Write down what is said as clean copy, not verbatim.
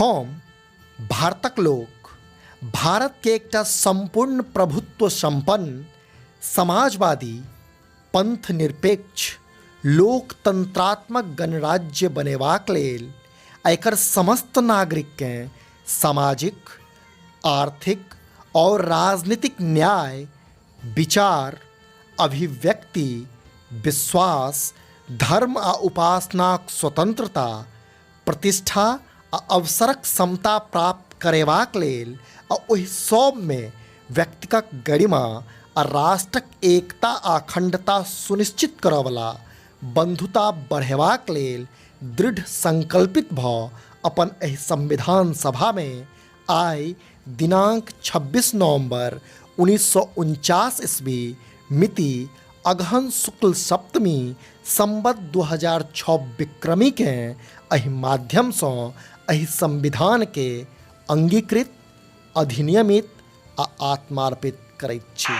हम भारतक लोक भारतके एकटा सम्पूर्ण प्रभुत्व सम्पन्न समाजवादी पंथ निरपेक्ष लोकतंत्रात्मक गणराज्य बनेबाक लेल आ एकर समस्त नागरिककेँ सामाजिक, आर्थिक आओर राजनीतिक न्याय, विचार, अभिव्यक्ति, विश्वास, धर्म आ उपासनाक स्वतंत्रता, प्रतिष्ठा आ अवसरक समता प्राप्त करेबाक लेल आ ओहि सभमे व्यक्तिक गरिमा आ राष्ट्रक एकता आ अखण्डता सुनिश्चित करऽवला बन्धुता बढ़ेबाक लेल दृढ़ संकल्पित भऽ अपन एहि संविधान सभामे आइ दिनाङ्क 26 नवम्बर 1949 ईस्वी मिति अगहन शुक्ल सप्तमी सम्वत 2006 विक्रमीकेँ एहि माध्यमसँ एहि संविधानके अङ्गीकृत, अधिनियमित आ आत्मार्पित करैत छी।